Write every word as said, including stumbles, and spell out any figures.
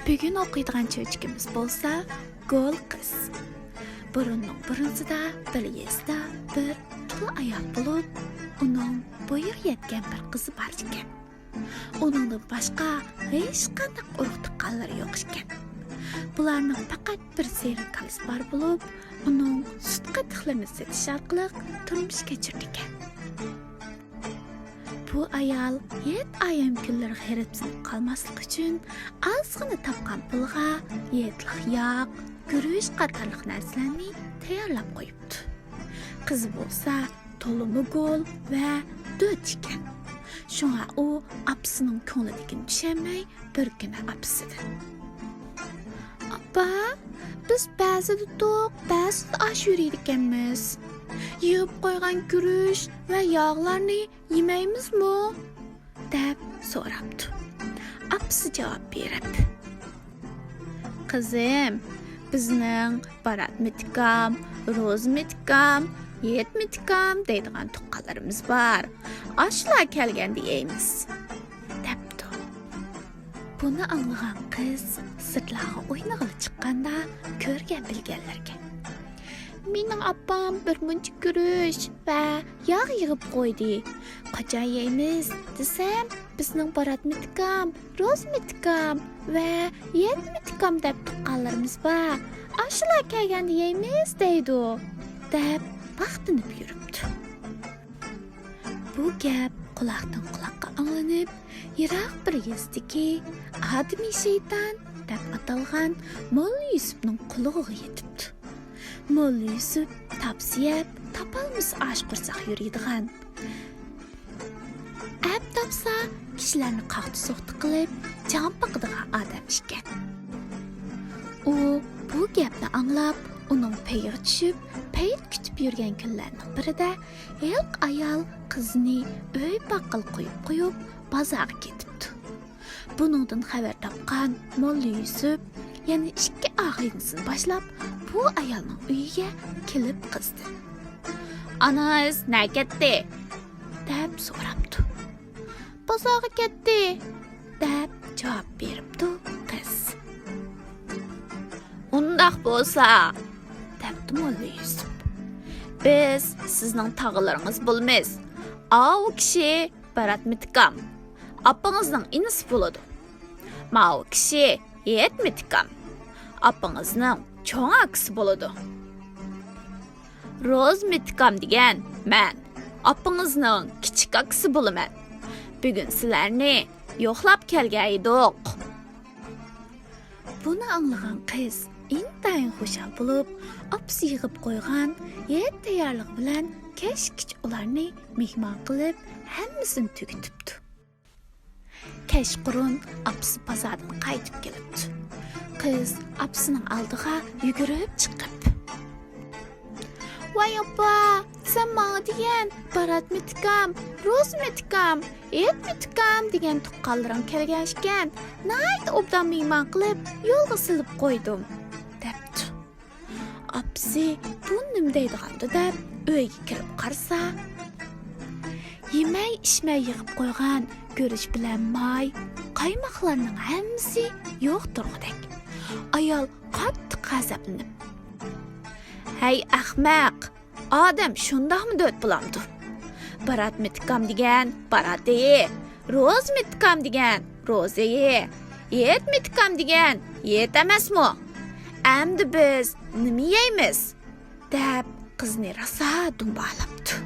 بۈگۈن ئوقۇيدىغان چۆچىكىمىز بولسا گول قىز. بۇرۇننىڭ بۇرۇنسىدا بىر يېزىدا بىر تۇل ئايال بولۇپ، ئۇنىڭ بويىغا يەتكەن بىر قىزى بار ئىكەن. ئۇنىڭدىن باشقا ھېچقانداق ئۇرۇق تۇغقانلىرى يوق ئىكەن. بۇلارنىڭ پەقەت بىر سېرىق كالىسى بار بولۇپ، ئۇنىڭ سۈت قاتىقلىرىنى سېتىش ئارقىلىق تۇرمۇش كەچۈرىدىكەن. بۇ ئايال يەتتە ئايەم كۈنلىرىگە ھېرىپسىنىپ قالماسلىق ئۈچۈن، ئازغىنە تاپقان پۇلىغا يەتلىك ياغ، گۈرۈچ قاتارلىق نەرسىلەرنى تەييارلاپ قويۇپتۇ. قىزى بولسا تولىمۇ گول ۋە دۆت ئىكەن. شۇڭا ئۇ ئاپىسىنىڭ كۆڭلىدىكىنى چۈشەنمەي، بىر كۈنى ئاپىسىدىن، «ئاپا، بىز بەزىدە توق، بەزىدە ئاچ يۈرىدىكەنمىز. يىغىپ قويغان گۈرۈچ ۋە ياغلارنى يېمەيمىزمۇ؟» دەپ سوراپتۇ. ئاپىسى جاۋاب بېرىپ، «قىزىم، بىزنىڭ بارات مىتىكام، روزا مىتىكام، يېت مىتىكام دەيدىغان تۇغقانلىرىمىز بار. ئاشۇلار كەلگەندە يەيمىز» دەپتۇ. بۇنى ئاڭلىغان قىز سىرتلارغا ئوينىغىلى چىققاندا، كۆرگەن بىلگەنلىرىگە، «مېنىڭ ئاپام بىر مۇنچە گۈرۈچ ۋە ياغ يىغىپ قويدى. قاچان يەيمىز دېسەم، بىزنىڭ بارات مىتىكام، روزا مىتىكام ۋە يەت مىتىكام دەپ تۇغقانلىرىمىز بار. ئاشۇلار كەلگەندە يەيمىز دەيدۇ» دەپ ماختىنىپ يۈرۈپتۇ. بۇ گەپ قۇلاقتىن قۇلاققا ئاڭلىنىپ، يىراق بىر يېزىدىكى ئادىمىي شەيتان دەپ ئاتالغان موللا يۈسۈپنىڭ قۇلىقىغا يېتىپتۇ. موللا يۈسۈپ تاپسا يەپ، تاپالمىسا ئاچ قورساق يۈرىدىغان، ئەپ تاپسا كىشىلەرنى قاقتى-سوقتى قىلىپ جان باقىدىغان ئادەم ئىكەن. ئۇ بۇ گەپنى ئاڭلاپ، ئۇنىڭ پېيىغا چۈشۈپ، پەيت كۈتۈپ يۈرگەن كۈنلەرنىڭ بىرىدە ھېلىقى ئايال قىزىنى ئۆي باققىلى قويۇپ قويۇپ، بازارغا كېتىپتۇ. بۇنىڭدىن خەۋەر تاپقان موللا يۈسۈپ يەنە ئىككى ئاغىنىسىنى باشلاپ، بۇ ئايالنىڭ ئۆيىگە كېلىپ قىزدىن، «ئانىڭىز نەگە كەتتى؟» دەپ سوراپتۇ. «بازارغا كەتتى» دەپ جاۋاب بېرىپتۇ قىز. «ئۇنداق بولسا» دەپتۇ موللا يۈسۈپ، «بىز سىزنىڭ تاغىلىرىڭىز بولىمىز. ئاۋۇ كىشى بارات مىتىكام، ئاپىڭىزنىڭ ئىنىسى بولىدۇ. ماۋۇ كىشى يېت مىتىكام، ئاپىڭىزنىڭ چوڭ ئاكىسى بولىدۇ. روزا مىتىكام دېگەن مەن، ئاپىڭىزنىڭ كىچىك ئاكىسى بولىمەن. بۈگۈن سىلەرنى يوقلاپ كەلگەن ئىدۇق.» بۇنى ئاڭلىغان قىز ئىنتايىن خۇشال بولۇپ، ئاپىسى يىغىپ قويغان يەت تەييارلىقى بىلەن كەچكىچە ئۇلارنى مېھمان قىلىپ، ھەممىسىنى تۈگىتىپتۇ. كەچقۇرۇن ئاپىسى بازاردىن قايتىپ كېلىپتۇ. قىز ئاپىسىنىڭ ئالدىغا يۈگۈرۈپ چىقىپ، «ۋاي ئاپا، سەن ماڭا دېگەن بارات مىتىكام، روزا مىتىكام، ھېيت مىتىكام دېگەن تۇغقانلىرىڭ كەلگەن ئىكەن، ناھايىتى ئوبدان مېھمان قىلىپ، يولغا سېلىپ قويدۇم» دەپتۇ. ئاپىسى بۇ نېمە دەيدىغاندۇ دەپ ئۆيگە كىرىپ قارىسا، يېمەي ئىچمەي يىغىپ قويغان گۈرۈچ بىلەن ماي، قايماقلارنىڭ ھەممىسى يوق تۇرغۇدەك. ئايال قاتتىق غەزەپلىنىپ، «ھەي ئەخمەق، ئادەم شۇنداقمۇ دۆت بولامدۇ؟ بارات مىتىكام دېگەن باراتى، روزا مىتىكام دېگەن روزىيى، ھېيت مىتىكام دېگەن ھېيت ئەمەسمۇ؟ ئەمدى بىز نېمە يەيمىز؟» دەپ قىزنى راسا دۇمبالاپتۇ.